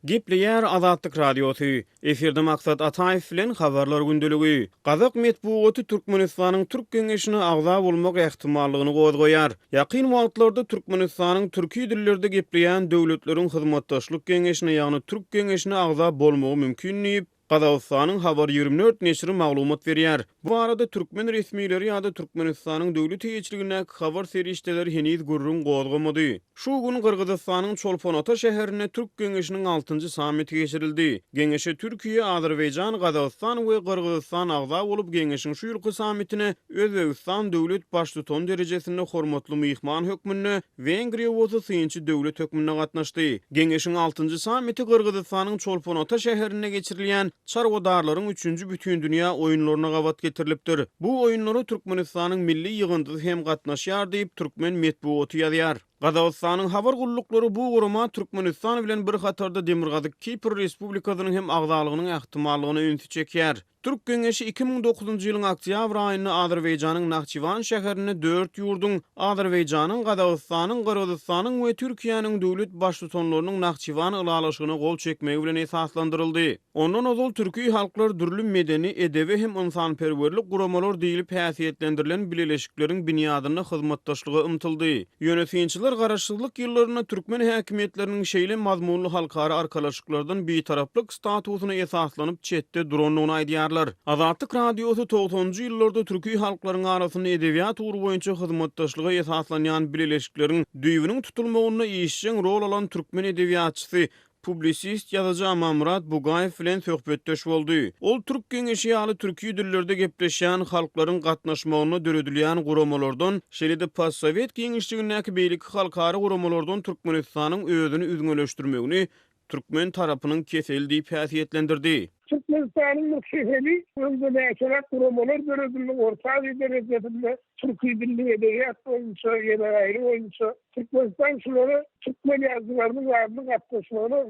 Gepleýär Azatlyk Radiosy, Efirde Maksat Ataýew bilen Habarlar gündeligi. Gazak metbugaty Türkmenistanyň Türk Geňeşine agza bolmak ähtimallygyny gozgaýar. Ýakyn wagtlarda Türkmenistanyň türki dillerde gepleýän döwletleriň hyzmatdaşlyk geňeşine, ýagny Türk Geňeşine agza bolmagy mümkin diýip, Gazagystanyň Habar 24 neşiri maglumat berýär. Bu barada türkmen resmileri ýa-da Türkmenistanyň döwlet eýeçiligindäki habar serişdeleri heniz gürrüň gozgamady. Şu gün Gyrgyzystanyň Çolpon-Ata şäherinde Türk Geňeşiniň altynjy sammiti geçirildi. Geňeşe Türkiýe, Azerbaýjan, Gazagystan we Gyrgyzystan agza bolup, Geňeşiň şu ýylky sammitine Özbegistan döwlet Baştutany derejesinde hormatly myhman hökmünde, Wengriýa bolsa synçy döwlet hökmünde gatnaşdy. Geňeşiň altynjy sammiti Gyrgyzystanyň Çolpon-Ata şäherinde geçirilýän Çarwadarlaryň üçünji bütindünýä oýunlaryna gabat getirilipdir. Bu oýunlara Türkmenistanyň milli ýygyndysy hem gatnaşýar diýip, türkmen metbugaty ýazýar. Gazagystanyň habar gulluklary bu gurama Türkmenistan bilen bir hatarda Demirgazyk Kipr Respublikasynyň hem agzalygynyň ähtimallygyna ünsi çekýär. Türk Geňeşi 2009-njy ýylyň oktýabr aýynda Azerbaýjanyň Nahçywan şäherinde dört ýurduň, Azerbaýjanyň, Gazagystanyň, Gyrgyzystanyň we Türkiýäniň döwlet Baştutanlarynyň Nahçywan ylalaşygyna gol çekmegi bilen esaslandyryldy. Ondan ozal türki halklar dürli medeni, edebi hem ynsanperwerlik guramalar diýlip häsiýetlendirilen bileleşikleriň binýadynda hyzmatdaşlyga ymtyldy. Ýöne synçylar garaşsyzlyk ýyllarynda türkmen häkimiýetleriniň şeýle mazmunly halkara arkalaşyklardan bitaraplyk statusyna esaslanyp çetde durandygyny aýdýarlar. Azatlyk Radiosy togsanynjy ýyllarda türki halklaryň arasynda edebiýat ugry boýunça hyzmatdaşlyga esaslanýan bileleşikleriň düýbüniň tutulmagynda işjeň rol alan türkmen edebiýatçysy, publisist ýazyjy Amanmyrat Bugaýew bilen söhbetdeş boldy. Ol Türk Geňeşi ýaly türki dillerde gepleşýän halklaryň gatnaşmagynda döredilýän guramalardan, şeýle-de postsowet giňişligindäki beýleki halkara guramalardan Türkmenistanyň özüni üzňeleşdirmegini türkmen tarapynyň keseli diýip häsiýetlendirdi. Türkmenistanyň bir keseli öňde näçeräk guramalar döredildi, Orta Aziýa derejesinde türki dilli edebiýat boýunça, ýene gaýry boýunça. Türkmenistan şulara türkmen ýazyjylarynyň zadynyň gatnaşmagyna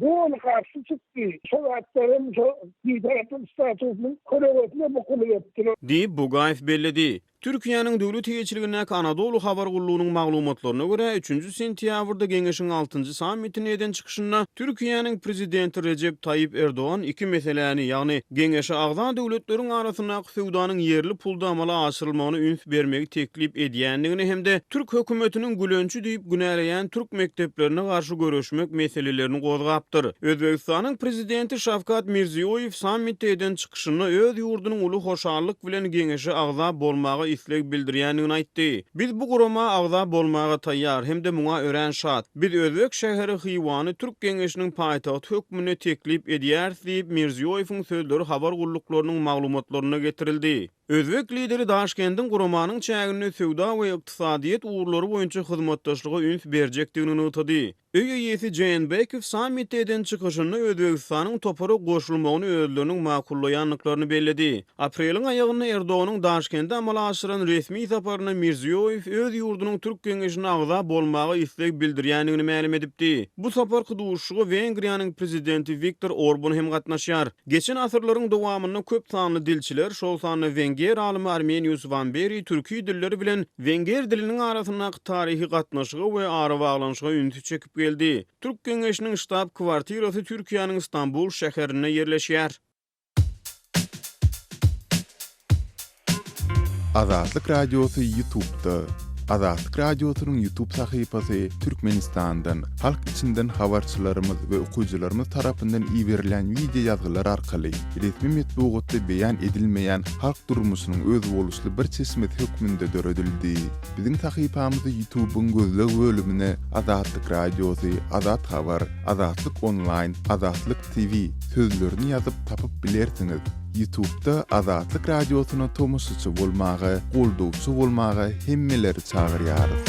doly garşy çykdy. Şo zatlar hem şo bitaraplyk statusynyň kölegesine bukulyp etdiler. Diýip, Bugaýew belledi. Türkiýäniň döwlet eýeçiligindäki Anadolu habar gullugynyň maglumatlaryna görä, üçünji sentýabrda Geňeşiň altynjy sammitinde eden çykyşynda Türkiýäniň Prezidenti Rejep Taýyp Erdogan iki meseläni, ýagny Geňeşe agza döwletleriň arasyndaky söwdanyň ýerli pulda amala aşyrylmagyna üns bermegi teklip edýändigini hem-de türk hökümetiniň gülençi diýip günäleýän türk mekdeplerine garşy göreşmek meselelerini gozgapdyr. Özbegistanyň Prezidenti Şawkat Mirziýoýew sammitde eden çykyşynda öz ýurdunyň uly hoşallyk bilen Geňeşe agza bolmaga isleg bildirýändigini aýtdy. Biz bu gurama agza bolmaga taýýar hem-de muňa örän şat. Biz özbek şäheri Hywany Türk Geňeşiniň paýtagty hökmünde teklip edýäris diýip, Mirziýoýewiň sözleri habar gulluklarynyň maglumatlarynda getirildi. Özbek lideri Daşkendiň guramanyň çäginde söwda we ykdysadyýet ugurlary boýunça hyzmatdaşlyga üns berjekdigini nygtady. Öý eýesi Jeenbekow sammitde eden çykyşynda Özbegistanyň topara goşulmagyny özleriniň makullaýandyklaryny belledi. Apreliň aýagynda Erdoganyň Daşkende amala aşyran resmi saparynda Mirziýoýew öz ýurdunyň Türk Geňeşine agza bolmaga isleg bildirýändigini mälim edipdi. Bu saparky duşuşyga Wengriýanyň prezidenti Wiktor Orban hem gatnaşýar. Geçen asyrlaryň dowamynda köp sanly dilçiler, şol sanda wenger alymy Armenius Wamberi türki diller bilen wenger diliniň arasyndaky taryhy gatnaşyga we arabaglanyşyga ünsi çekip geldi. Türk Geňeşiniň ştab-kwartirasy Türkiýäniň Stambul şäherinde ýerleşýär. Azatlyk Radiosy Ýutubda. Azatlyk Radiosynyň Ýutub sahypasy Türkmenistandan, halk içinden habarçylarymyz we okyjylarymyz tarapyndan iberilýän wideo ýazgylar arkaly resmi metbugatda beýan edilmeýän halk durmuşynyň özboluşly bir çeşmesi hökmünde döredildi. Biziň sahypamyzy Ýutubyň gözleg bölümine Azatlyk Radiosy, Azat Habar, Azatlyk Onlaýn, Azatlyk TV sözlerini ýazyp tapyp bilersiňiz. Ýutubda Azatlyk Radiosyna tomaşaçy bolmaga, goldawçy bolmaga hemmeleri çagyrýarys.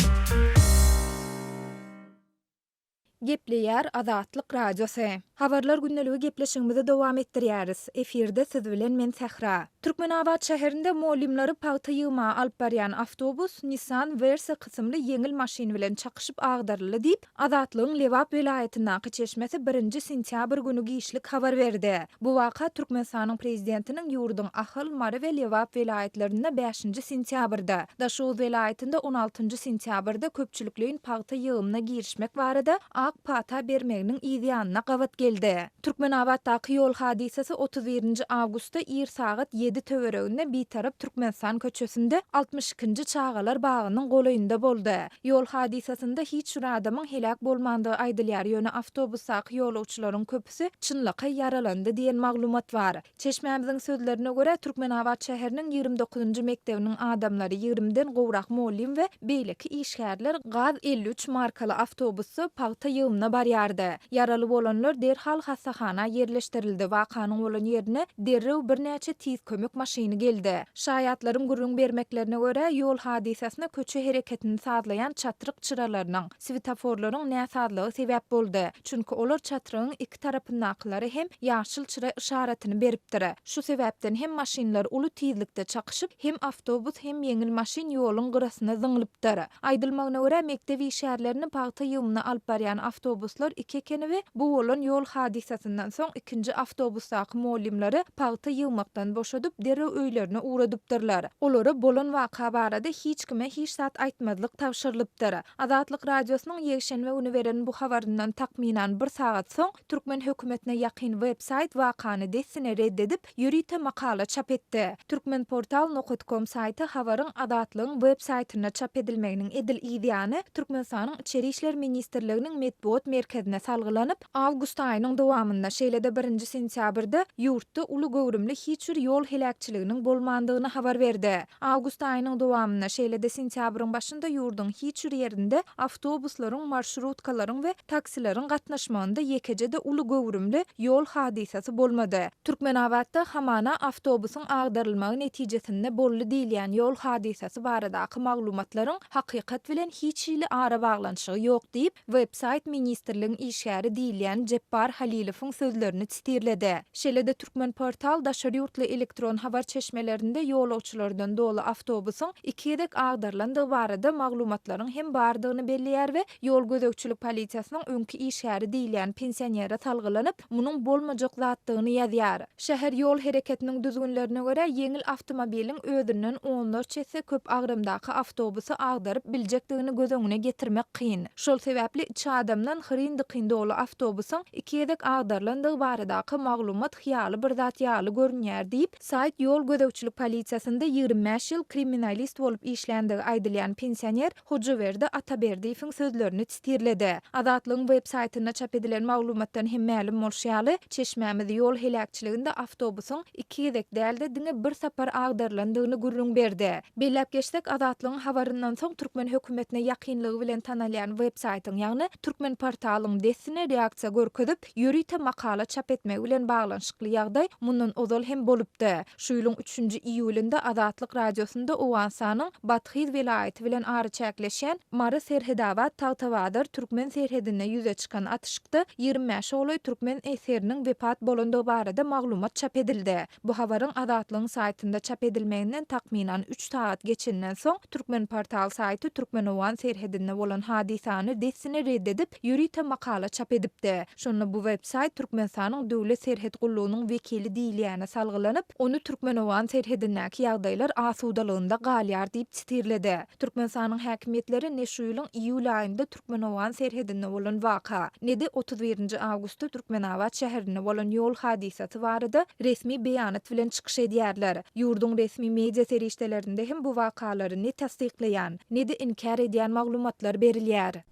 Gepleýär Azatlyk Radiosy. Habarlar gündeligi gepleşigimizi dowam etdirýäris. Efirde siz bilen men Sähra. Türkmenabat şäherinde mugallymlary pagta ýygmaga alyp barýan awtobus Nissan Versa kysymly ýeňil maşyn bilen çakyşyp agdaryldy diýip, Azatlygyň Lebap welaýatyndaky çeşmesi birinji sentýabr güni giçlik habar berdi. Bu waka Türkmenistanyň Prezidentiniň ýurduň Ahal, Mary we Lebap welaýatlarynda bäşinji sentýabrda, Daşoguz welaýatynda on altynjy sentýabrda köpçülikleýin pagta ýygymyna girişmek barada ak pata bermeginiň yzýanyna gabat geldi. Türkmenabatdaky ýol hadysasy 31 nji awgustda ir sagat ýedi töwereginde Bitarap Türkmenistan köçesinde 62 nji çagalar bagynyň golaýynda boldy. Ýol hadysasynda hiç bir adamyň heläk bolmandygy aýdylýar, ýöne awtobusdaky ýolagçylaryň köpüsi çynlakaý ýaralandy diýen maglumat bar. Çeşmämiziň sözlerine görä, Türkmenabat şäheriniň 29 njy mekdebiniň adamlary, ýigrimiden gowrak mugallym we beýleki işgärler gaz 53 markaly awtobusda pagta ýygymyna barýardy. Ýaraly bolanlar derhal hassahana ýerleşdirildi, wakanyň bolan ýerine derrew birnäçe tiz kömek maşyny geldi. Şaýatlaryň gürrüň bermeklerine görä, ýol hadysasyna köçe hereketini sazlaýan çatryk çyralarynyň, swetoforlaryň näsazlygy sebäp boldy. Çünki olar çatrygyň iki tarapyndakylara hem ýaşyl çyra yşaratyny beripdir. Şu sebäpden hem maşynlar uly tizlikde çakyşyp, hem awtobus, hem ýeňil maşyn ýoluň gyrasyna zyňlypdyr. Aýdylmagyna görä, mekdep işgärlerini pagta ýygymyna alyp barýan awtobuslar iki ekeni we bu bolan ýol hadysasyndan soň ikinji awtobusdaky mugallymlary pagta ýygmakdan boşadyp, derrew öýlerine ugradypdyrlar. Olara bolan waka barada hiç kime hiç zat aýtmazlyk tabşyrylypdyr. Azatlyk Radiosynyň ýekşenbe güni beren bu habaryndan takmynan bir sagat soň, türkmen hökümetine ýakyn web-saýt wakany dessine red edip, ýörite makala çap etdi. Turkmenportal nokat kom saýty habaryň Azatlygyň web-saýtynda çap edilmeginiň edil yzýany Türkmenistanyň Içeri işler ministrliginiň metbugat merkezine salgylanyp, awgust aýynyň dowamynda, şeýle-de birinji sentýabrda ýurtda uly göwrümli hiç bir ýol heläkçiliginiň bolmandygyny habar berdi. Awgust aýynyň dowamynda, şeýle-de sentýabryň başynda ýurduň hiç bir ýerinde awtobuslaryň, marşrutkalaryň we taksileriň gatnaşmagynda ýekeje-de uly göwrümli ýol hadysasy bolmady. Türkmenabatda hamana awtobusyň agdarylmagy netijesinde boldy diýilýän ýol hadysasy baradaky maglumatlaryň hakykat bilen hiç hili arabaglanyşygy ýok diýip, Web-saýt ministrligiň işgäri diýilýän Jepbar Halilowyň sözlerini sitirledi. Şeýle-de Türkmenportal daşary ýurtly elektron habar çeşmelerinde ýolagçylardan doly awtobusyň iki gezek agdarylandygy barada maglumatlaryň hem bardygyny belleýär we ýol gözegçilik polisiýasynyň öňki işgäri diýilýän pensionere salgylanyp, munuň bolmajak zatdygyny ýazýar. Şäher ýol hereketiniň düzgünlerine görä, ýeňil awtomobiliň özünden onlarça esse köp agramdaky awtobusy agdaryp biljekdigini göz öňüne getirmek kyn. Şol sebäpli içi adamdan hyryn-dykyn doly awtobusyň iki gezek agdarylandygy baradaky maglumat hyýaly bir zat ýaly görünýär diýip, saýt ýol gözegçilik polisiýasynda 25 ýyl kriminalist bolup işländigi aýdylýan pensioner Hojaberdi Ataberdiýewiň sözlerini sitirledi. Azatlygyň web saýtynda çap edilen maglumatdan hem mälim bolşy ýaly, çeşmämiz ýol heläkçiliginde awtobusyň iki gezek däl-de, diňe bir sapar agdarylandygyny gürrüň berdi. Belläp geçsek, Azatlygyň habaryndan soň türkmen hökümetine ýakynlygy bilen tanalýan web saýtyň, ýagny Türkmenportalyň dessine reaksiýa görkezip, ýörite makala çap etmegi bilen baglanyşykly ýagdaý mundan ozal hem bolupdy. Şu ýylyň üçünji iýulynda Azatlyk Radiosynda Owganystanyň Bathyz welaýaty bilen araçäkleşýän Mary-Serhedabat-Tagtabazar türkmen serhedinde ýüze çykan atyşykda 25 golaý türkmen esgeriniň wepat bolandygy barada maglumat çap edildi. Bu habaryň Azatlygyň saýtynda çap edilmeginden takmynan üç sagat geçenden soň, Türkmenportal saýty türkmen-owgan serhedinde bolan hadysany dessine red edip, ýörite makala çap edipdi. Şonda bu web-saýt Türkmenistanyň Döwlet serhet gullugynyň wekili diýilýäne salgylanyp, ony türkmen-owgan serhedindäki ýagdaýlar asudalygynda galýar diýip sitirledi. Türkmenistanyň häkimiýetleri ne şu ýylyň iýul aýynda türkmen-owgan serhedinde bolan waka, ne-de 31 nji awgustda Türkmenabat şäherinde bolan ýol hadysasy barada resmi beýanat bilen çykyş edýärler. Ýurduň resmi media serişdelerinde hem bu wakalary ne tassyklaýan, ne-de inkär edýän maglumatlar berilýär.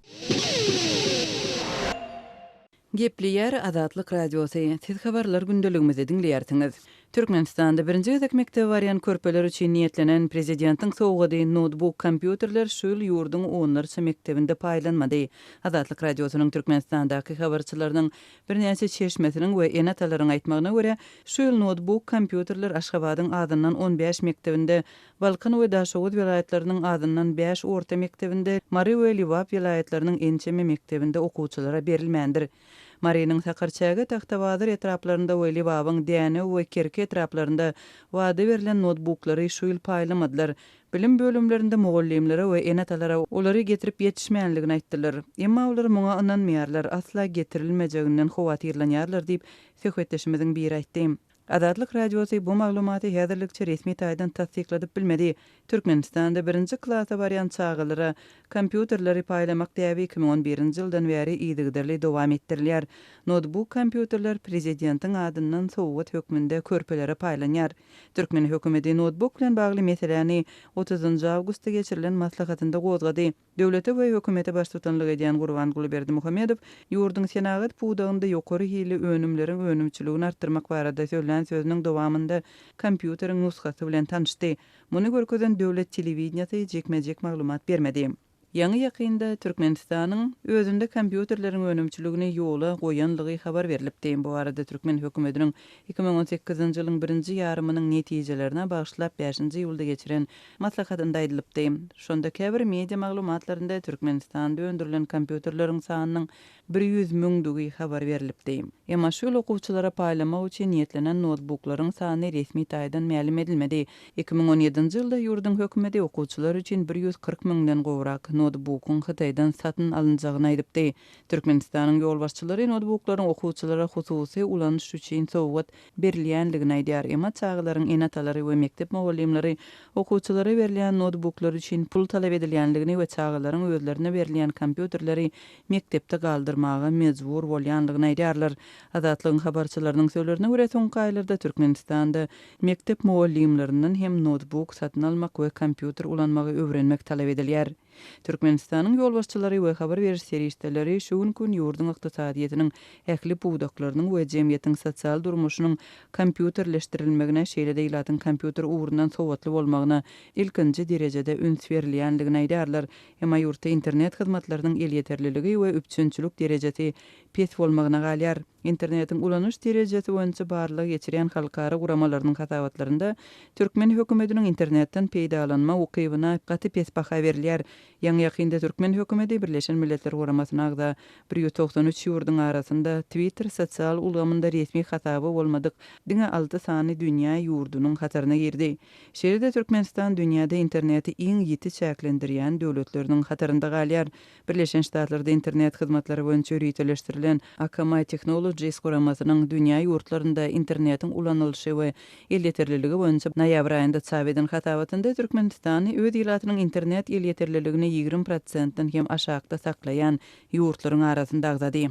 Gepleýär Azatlyk Radiosy, Siz habarlar gündeligimizi diňleýärsiňiz. Türkmenistanda birinji gezek mekdebe barýan körpeler üçin niýetlenen prezidentiň sowgady noutbuk kompýuterler şu ýyl ýurduň onlarça mekdebinde paýlanmady. Azatlyk Radiosynyň Türkmenistandaky habarçylarynyň birnäçe çeşmesiniň we ene-atalaryň aýtmagyna görä, şu ýyl noutbuk kompýuterler Aşgabadyň azyndan on bäş mekdebinde Balkan we Daşoguz welaýatlarynyň azyndan bäş orta mekdebinde, Mary we Lebap welaýatlarynyň ençeme mekdebinde okuwçylara berilmändir. Marynyň Sakarçäge, Tagtabazar etraplarynda we Lebabyň Dänew we Kerki etraplarynda wada berlen noutbuklary şu ýyl paýlamadylar. Bilim bölümlerinde mugallymlara we ene-atalara olary getirip ýetişmänligini aýtdylar. Emma olar muňa ynanmaýarlar, asla getirilmejeginden howatyrlanýarlar diýip, söhbetdeşimiziň biri aýtdy. Azatlyk Radiosy bu maglumaty häzirlikçe resmi taýdan tassykladyp bilmedi. Türkmenistanda birinji klasa barýan çagalara kompýuterleri paýlamak däbi 2011-nji ýyldan bäri yzygiderli dowam etdirilýär. Noutbuk kompýuterler prezidentiň adyndan sowgat hökmünde körpelere paýlanýar. Türkmen hökümeti noutbuk bilen bagly meseläni otuzynjy awgustda geçirilen maslahatynda gozgady. Döwlete we hökümete baştutanlyk edýän Gurbanguly Berdimuhamedow ýurduň senagat pudagynda ýokary hilli önümleriň önümçiligini artdyrmak barada sözlän sözüniň dowamynda kompýuteriň nusgasy bilen tanyşdy. Muny görkezen döwlet telewideniýesi jikme-jik maglumat bermedi. Ýaňy-ýakynda Türkmenistanyň özünde kompýuterleriň önümçiligini ýola goýanlygy habar berlipdi. Bu barada türkmen hökümetiniň 2018-nji ýylyň birinji ýarymynyň netijelerine bagyşlap bäşinji iýulda geçiren maslahatynda aýdylypdy. Şonda käbir media maglumatlarynda Türkmenistanda öndürilen kompýuterleriň sanynyň 100 müňdügi habar berlipdi. Emma şu ýyl okuwçylara paýlamak üçin niýetlenen noutbuklaryň sany resmi taýdan mälim edilmedi. 2017-nji ýylda ýurduň hökümeti okuwçylar üçin 140 müňden gowrak noutbukyň Hytaýdan satyn alynjagyny aýdypdy. Türkmenistanyň ýolbaşçylary noutbuklaryň okuwçylara hususy ulanyş üçin sowgat berilýändigini aýdýar. Emma çagalaryň ene-atalary we mekdep mugallymlary okuwçylara berilýän noutbuklar üçin pul talap edilýändigini we çagalaryň özlerine berilýän kompýuterleri mekdepde galdyrmaga mejbur bolýandygyny aýdýarlar. Azatlygyň habarçylarynyň sözlerine görä, soňky aýlarda Türkmenistanda mekdep mugallymlaryndan hem noutbuk satyn almak we kompýuter ulanmagy öwrenmek talap edilýär. Türkmenistanyň ýolbaşçylary we habar beriş serişdeleri şu günki gün ýurduň ykdysadyýetiniň ähli pudaklarynyň we jemgyýetiň sosial durmuşynyň kompýuterleşdirilmegine, şeýle-de ilatyň kompýuter ugrundan sowatly bolmagyna ilkinji derejede üns berilýändigini aýdýarlar. Emma ýurtda internet hyzmatlarynyň elýeterliligi we üpjünçilik derejesi pes bolmagyna galýar. Internetiň ulanyş derejesi boýunça barlag geçirýän halkara guramalarynyň hasabatlarynda türkmen hökümetiniň internetden peýdalanma ukybyna gaty pes baha berilýär. Ýaňy-ýakynda türkmen hökümeti Birleşen Milletler Guramasyna agza 193 ýurduň arasynda Twitter sosial ulgamynda resmi hasaby bolmadyk diňe alty sany dünýä ýurdunyň hataryna girdi. Şeýle-de Türkmenistan dünýäde interneti iň ýiti çäklendirýän döwletleriniň hatarynda galýar. Birleşen Ştatlarda internet hyzmatlary boýunça ýöriteleşdirilen Akamai Technologies guramasynyň dünýä ýurtlarynda internetiň ulanylyşy we elýeterliligi boýunça noýabr aýynda çap eden hasabatynda Türkmenistany öz ilatynyň internet elýeterliligini 20 prosentden hem aşakda saklaýan ýurtlaryň arasynda agzady.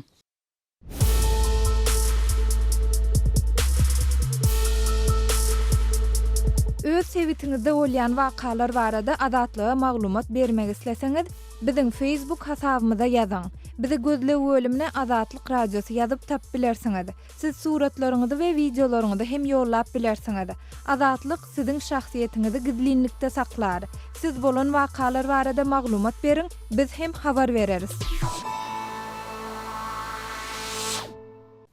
Öz sebitiňizde bolýan wakalar barada Azatlyga maglumat bermek isleseňiz, biziň Facebook hasabymyza ýazyň. Bizi gözleg bölümine Azatlyk Radiosy ýazyp tapyp bilersiňiz. Siz suratlaryňyzy we wideolaryňyzy hem ýollap bilersiňiz. Azatlyk siziň şahsyýetiňizi gizlinlikde saklar. Siz bolan wakalar barada maglumat beriň, biz hem habar bereris.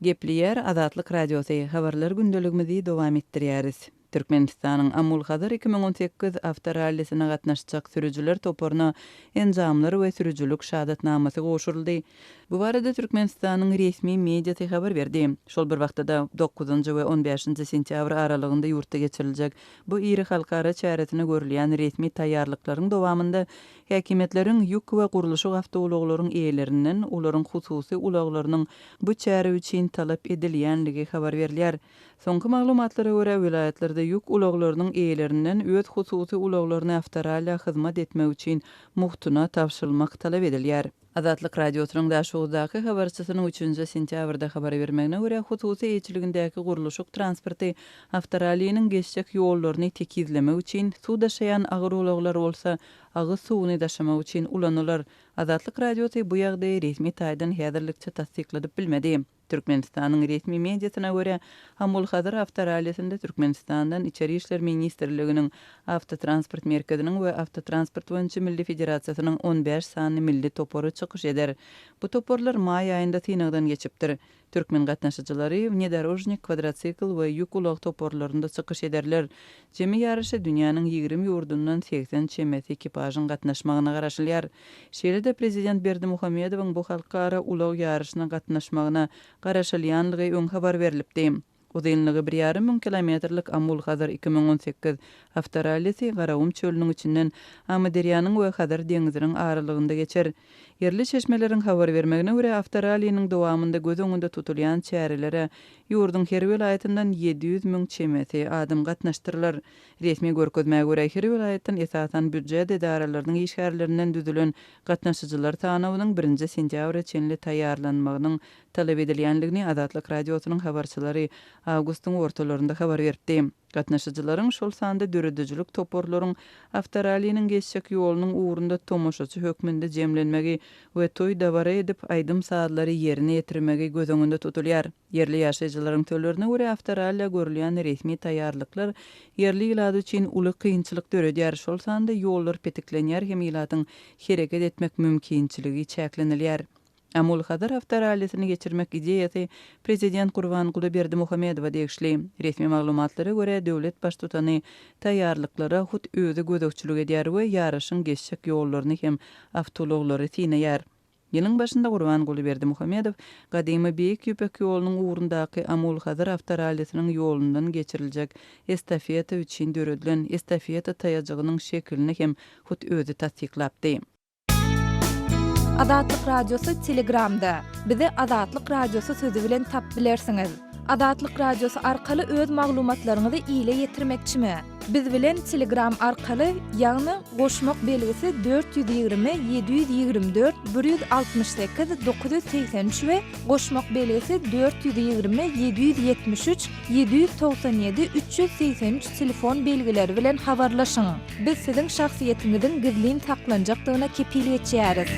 Gepleýär Azatlyk Radiosy, Habarlar gündeligimizi dowam etdirýäris. Türkmenistanyň Amul-Hazar 2018 awtorallisine gatnaşjak sürüjiler toparyna enjamlar we sürüjilik şahadatnamasy gowşuryldy. Bu barada Türkmenistanyň resmi mediasy habar berdi. Şol bir wagtda-da, dokuzynjy we on bäşinji sentýabr aralygynda ýurtda geçiriljek bu iri halkara çäresine görülýän resmi taýýarlyklaryň dowamynda häkimiýetleriň ýük we gurluşyk awtoulaglaryň eýelerinden olaryň hususy ulaglarynyň bu çäre üçin talap edilýänligi habar berilýär. Soňky maglumatlara görä, welaýatlarda ýük ulaglarynyň eýelerinden öz hususy ulaglaryny awtorallia hyzmat etmek üçin mugtuna tabşyrylmak talap edilýär. Azatlyk Radiosynyň Daşoguzdaky habarçysynyň üçünji sentýabrda habar bermegine görä, hususy eýeçiligindäki gurluşyk transporty awtoralliniň geçjek ýollaryny tekizlemek üçin, suw daşaýan agyr ulaglar bolsa agyz suwuny daşamak üçin ulanylar. Azatlyk Radiosy bu ýagdaýy resmi taýdan häzirlikçe tassykladyp bilmedi. Türkmenistanyň resmi mediasyna görä, Amul-Hazar awtorallisinde Türkmenistandan Içeri işler ministrliginiň Awtotransport merkeziniň we Awtotransport boýunça milli federasiýasynyň 15 sany milli topary çykyş eder. Bu toparlar maý aýynda synagdan geçipdir. Türkmen gatnaşyjylary wnedorožnik, kwadrosikl we ýük ulag toparlarynda çykyş ederler. Jemi ýaryşa dünýäniň 20 ýurdundan 80 çemesi ekipažyň gatnaşmagyna garaşylýar. Şeýle-de prezident Berdimuhamedowyň bu halkara ulag ýaryşyna gatnaşmagyna garaşylýanlygy öň habar berlipdi. Uzynlygy bir ýarym müň kilometrlik Amul-Hazar 2018 awtorallisi Garagum çölüniň içinden Amyderýanyň we Hazar deňziniň aralygynda geçer. Ýerli çeşmeleriň habar bermegine görä, awtoralliniň dowamynda göz öňünde tutulýan çärelere ýurduň her welaýatyndan 700 müň çemesi adam gatnaşdyrylar. Resmi görkezmä görä, her welaýatdan esasan býujet edaralarynyň işgärlerinden düzülen gatnaşyjylar sanawynyň birinji sentýabra çenli taýýarlanmagynyň talap edilýändigini Azatlyk Radiosynyň habarçylary awgustyň ortalarynda habar beripdi. Gatnaşyjylaryň, şol sanda döredijilik toparlaryň awtoralliniň geçjek ýolunyň ugrunda tomaşaçy hökmünde jemlenmegi we toý-dabara edip, aýdym-sazlary ýerine ýetirmegi göz öňünde tutulýar. Ýerli ýaşaýjylaryň sözlerine görä, awtorallia görülýän resmi taýýarlyklar ýerli ilat üçin uly kynçylyk döredýär, şol sanda ýollar petiklenýär hem ilatyň hereket etmek mümkinçiligi çäklenilýär. Amul-Hazar awtorallisini geçirmek ideýasy prezident Gurbanguly Berdimuhamedowa degişli. Resmi maglumatlara görä, döwlet baştutany taýýarlyklara hut özi gözegçilik edýär we ýaryşyň geçjek ýollaryny hem awtoulaglary synaýar. Ýylyň başynda Gurbanguly Berdimuhamedow gadymy Beýik Ýüpek ýolunyň ugrundaky Amul-Hazar awtorallisiniň ýolundan geçiriljek estafeta üçin döredilen estafeta taýajygynyň şekilini hem hut özi tassyklapdy. Azatlyk Radiosy Telegramda. Bizi Azatlyk Radiosy sözi bilen tapyp bilersiňiz. Azatlyk Radiosy arkaly öz maglumatlaryňyzy ile ýetirmekçimi? Biz bilen Telegram arkaly, ýagny goşmak belgisi 420 724 168 983 we goşmak belgisi 420 773 797 383 telefon belgileri bilen habarlaşyň. Biz siziň şahsyýetiňiziň gizlin saklanjakdygyna kepil geçýäris.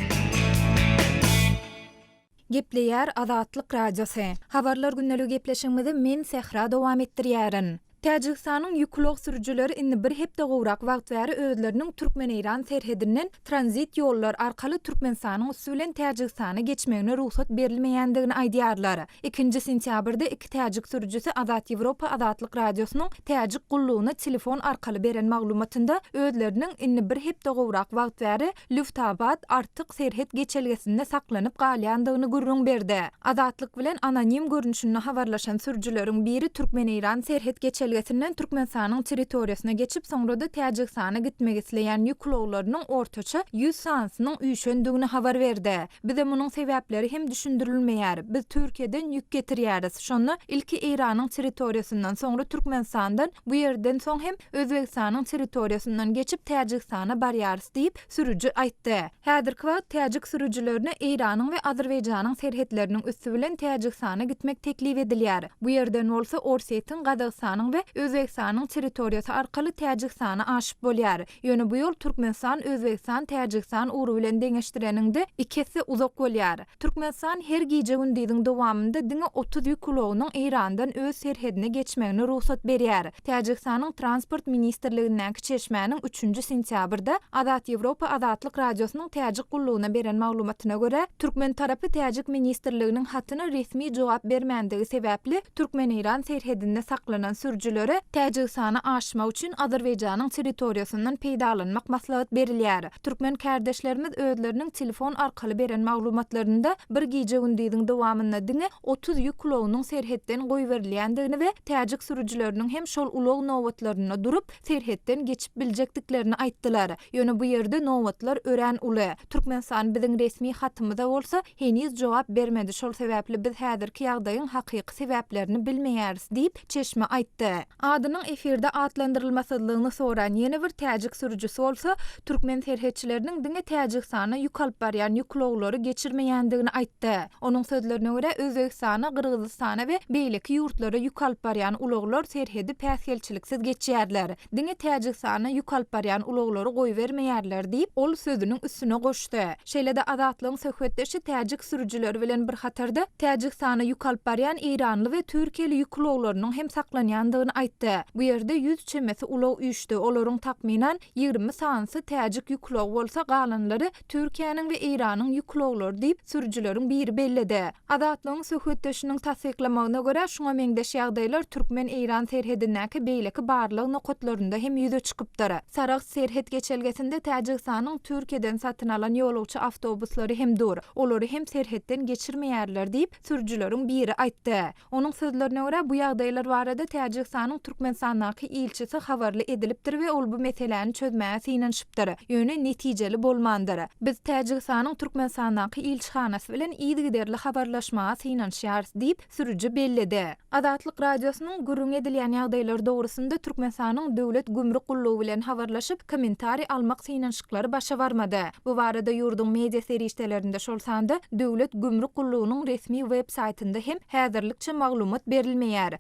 Gepleýär Azatlyk Radiosy. Habarlar gündeligi gepleşigimizi men Sähra dowam etdirýärin. Täjigistanyň ýük ulag sürüjileri indi bir hepde gowrak wagt bäri özleriniň türkmen-eýran serhedinden tranzit ýollar arkaly Türkmenistanyň üsti bilen Täjigistana geçmegine rugsat berilmeýändigini aýdýarlar. Ikinji sentýabrda iki täjik sürüjisi Azat Ýewropa Azatlyk Radiosynyň Täjik gullugyna telefon arkaly beren maglumatynda özleriniň indi bir hepde gowrak wagt bäri Lýuftabad, Artyk serhet geçelgesinde saklanyp galýandygyny gürrüň berdi. Azatlyk bilen anonim görnüşinde habarlaşan sürüjileriň biri türkmen-eýran serhet geçelgesinden Türkmenistanyň territoriýasyna geçip, soňra-da Täjigistana gitmek isleýän ýük ulaglarynyň ortaça ýüz sanysynyň üýşendigini habar berdi. Bize munuň sebäpleri hem düşündirilmeýär. Biz Türkiýeden ýük getirýäris. Şonda ilki Eýranyň territoriýasyndan, soňra Türkmenistandan, bu ýerden soň hem Özbegistanyň territoriýasyndan geçip Täjigistana barýarys diýip, sürüji aýtdy. Häzirki wagt täjik sürüjilerine Eýranyň we Azerbaýjanyň serhetleriniň üsti bilen Täjigistana gitmek teklip edilýär. Bu ýerden bolsa Orsýetiň, Gazagystanyň we Özbegistanyň territoriýasy arkaly Täjigistana aşyp bolýar. Ýöne bu ýol Türkmenistan, Özbegistan, Täjigistan ugry bilen deňeşdireniňde iki esse uzak bolýar. Türkmenistan her gije-gündiziň dowamynda diňe 30 ýük ulagynyň Eýrandan öz serhedine geçmegine rugsat berýär. Täjigistanyň Transport ministrligindäki çeşmäniň üçünji sentýabrda Azat Ýewropa Azatlyk Radiosynyň Täjik gullugyna beren maglumatyna görä, türkmen tarapy täjik ministrliginiň hatyna resmi jogap bermändigi sebäpli, türkmen-eýran serhedinde saklanan sürüjilere Täjigistana aşmak üçin Azerbaýjanyň territoriýasyndan peýdalanmak maslahat berilýär. Türkmen kärdeşlerimiz özleriniň telefon arkaly beren maglumatlarynda bir gije-gündiziň dowamynda diňe 30 ýük ulagynyň serhetden goýberilýändigini we täjik sürüjileriniň hem şol ulag nobatlarynda durup, serhetden geçip biljekdiklerini aýtdylar. Ýöne bu ýerde nobatlar örän uly. Türkmenistan biziň resmi hatymyza bolsa heniz jogap bermedi, şol sebäpli biz häzirki ýagdaýyň hakyky sebäplerini bilmeýäris diýip, çeşme aýtdy. Adynyň efirde atlandyrylmasyzlygyny soran ýene bir täjik sürüjisi bolsa, türkmen serhetçileriniň diňe Täjigistana ýük alyp barýan ýük ulaglary geçirmeýändigini aýtdy. Onuň sözlerine görä, Özbegistana, Gyrgyzystana we beýleki ýurtlara ýük alyp barýan ulaglar serhedi päsgelçiliksiz geçýärler. Diňe Täjigistana ýük alyp barýan ulaglary goýbermeýärler diýip, ol sözüniň üstüne goşdy. Şeýle-de Azatlygyň söhbetdeşi täjik sürüjileri bilen bir hatarda, Täjigistana ýük alyp barýan eýranly we türkiýeli ýük ulaglarynyň hem saklanýandygyny. bardygyny aýtdy. Bu ýerde 100 çemesi ulag üýşdi, olaryň takmynan 20 sanysy täjik ýük ulagy bolsa, galanlary Türkiýäniň we Eýranyň ýük ulaglary diýip, sürüjileriň biri belledi. Azatlygyň söhbetdeşiniň tassyklamagyna görä, şuňa meňzeş ýagdaýlar türkmen-eýran serhedindäki beýleki barlag nokatlarynda hem ýüze çykypdyr. Sarahs serhet geçelgesinde Täjigistanyň Türkiýeden satyn alan ýolagçy awtobuslary hem dur, olary hem serhetden geçirmeýärler diýip, sürüjileriň biri aýtdy. Onuň sözlerine görä, bu ýagdaýlar barada Täjigistanyň Türkmenistandaky ilçisi habarly edilipdir we ol bu meseläni çözmäge synanyşypdyr, ýöne netijeli bolmandyr. Biz Täjigistanyň Türkmenistandaky ilçihanasy bilen yzygiderli habarlaşmaga synanyşýarys diýip, sürüji belledi. Azatlyk Radiosynyň gürrüň edilýän ýagdaýlar dogrusynda Türkmenistanyň Döwlet gümrük gullugy bilen habarlaşyp, kommentariý almak synanyşyklary başa barmady. Bu barada ýurduň media serişdelerinde, şol sanda Döwlet gümrük gullugynyň resmi web saýtynda hem häzirlikçe maglumat berilmeýär.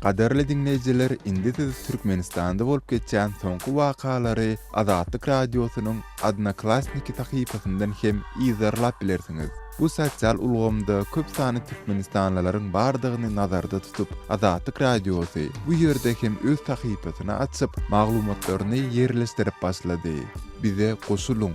Gadyrly diňleýjiler indi siz Türkmenistanda bolup geçýän soňky wakalary Azatlyk Radiosynyň Odnoklassniki sahypasyndan hem yzarlap bilersiňiz. Bu sosial ulgamda köp sanly türkmenistanlylaryň bardygyny nazarda tutup, Azatlyk Radiosy bu ýerde hem öz sahypasyny açyp, maglumatlaryny ýerleşdirip başlady. Bize goşulyň!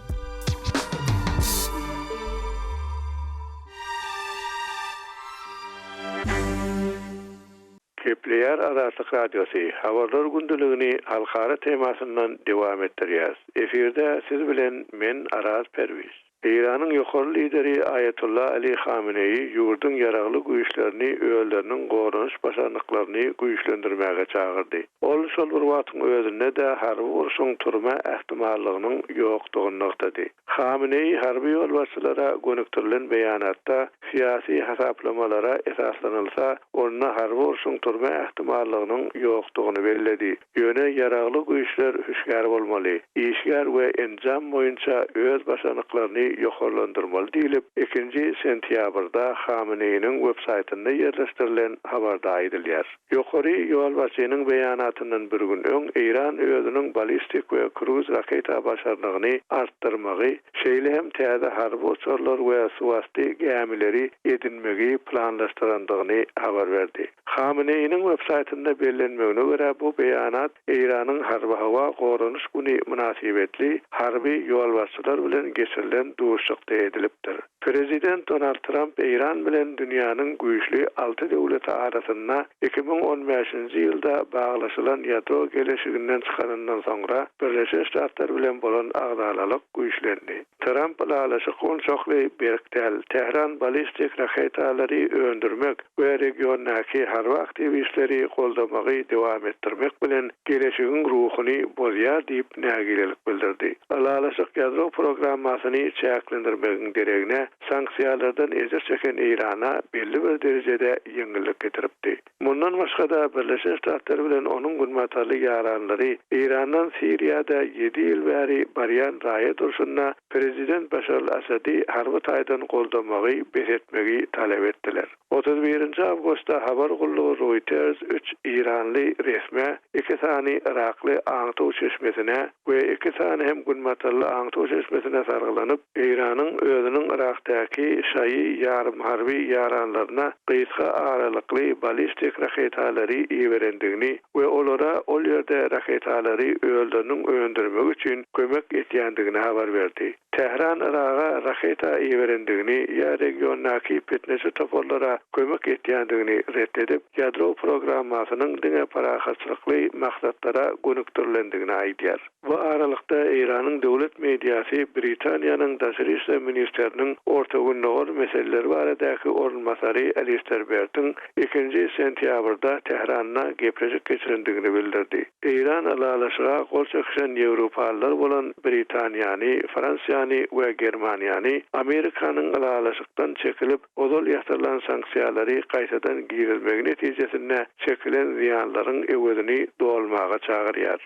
Gepleýär Azatlyk Radiosy, Habarlar gündeligini halkara temasyndan dowam etdirýäris. Efirde siz bilen men Araz Perwiz. Eýranyň ýokary lideri Aýatolla Ali Hameneýi ýurduň ýaragly güýçlerini özleriniň goranyş başarnyklaryny güýçlendirmäge çagyrdy. Ol şol bir wagtyň özünde-de harby urşuň turma ähtimallygynyň ýokdugyny nygtady. Hameneýi harby ýolbaşçylara gönükdirilen beýanatda, Syýasy hasaplamalara esaslanylsa, onda harby urşuň turma ähtimallygynyň ýokdugyny belledi. Ýöne ýaragly güýçler hüşgär bolmaly, işgär we enjam boýunça öz başarnyklaryny ýokarlandyrmaly diýlip, ikinji sentýabrda Hameneýiniň websaýtynda ýerleşdirilen habarda aýdylýar. Ýokary ýolbaşçynyň beýanatyndan bir gün öň Eýran özüniň ballistik we kruz raketa başarnygyny artdyrmagy, şeýle hem täze harby uçarlar we suwasty gämileri edinmegi planlaşdyrandygyny habar berdi. Hameneýiniň websaýtynda bellenmegine görä, bu beýanat Eýranyň Harby-howa goranyş güni mynasybetli harby ýolbaşçylar bilen geçirilen duşuşykda edilipdir. Prezident Donald Tramp Eýran bilen dünýäniň güýçli alty döwleti arasynda 2015-nji ýylda baglaşylan ýadro geleşiginden çykanyndan soňra Birleşen Ştatlar bilen bolan agzalalyk güýçlendi. Tramp ylalaşyk onçakly berk däl, Tähran ballistik raketalary öndürmek we regiondaky harby aktiwistleri goldamagy dowam etdirmek bilen geleşigiň ruhuny bozýar diýip nägilelik bildirdi. Ylalaşyk ýadro programmasyny çäklendirmegiň deregine sanksiýalardan ejir çeken Eýrana belli bir derejede ýeňillik getiripdi. Mundan başga-da, Birleşen Ştatlar bilen onuň günbatarly ýaranlary Eýrandan Siriýada ýedi ýyl bäri barýan raýat urşunda prezident Başar al-Assady harby taýdan goldamagy bes etmegi talap etdiler. 31 awgustda habar gullugy Reuters üç eýranly resmä, iki sany yrakly aňtaw çeşmesine we iki sany hem günbatarly aňtaw çeşmesine salgylanyp, Eýranyň özüniň Yrakdaky şaýy ýarymharby ýaranlaryna gysga aralykly ballistik raketalary iberendigini we olara ol ýerde raketalary özleriniň öndürmegi üçin kömek etýändigini habar berdi. Tähran Yraga raketa iberendigini ýa regiondaky pitneçi toparlara kömek etýändigini ret edip, ýadro programmasynyň diňe parahatçylykly maksatlara gönükdirilendigini aýdýar. Bu aralykda, Eýranyň döwlet mediasy Britaniýanyň daşary işler ministriniň Orta Gündogar meseleleri baradaky orunbasary Alister Bertiň ikinji sentýabrda Tähranda gepleşik geçirendigini bildirdi. Eýran ylalaşyga gol çekişen ýewropalylar bolan Britaniýany, Fransiýany we Germaniýany Amerikanyň ylalaşykdan çekilip, ozal ýatyrylan sanksiýalary gaýtadan girizmegi netijesinde çekilen zyýanlaryň öwezini dolmaga çagyrýar.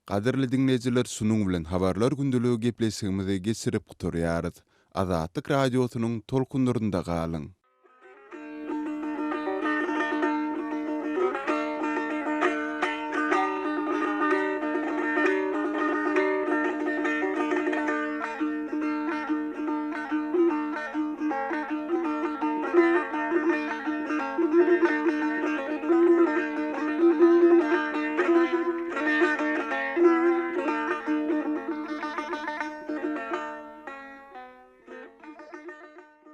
Gadyrly diňleýjiler şunuň bilen Habarlar gündeligi gepleşigimizi geçirip gutarýarys. Azatlyk Radiosynyň tolkunlarynda galyň!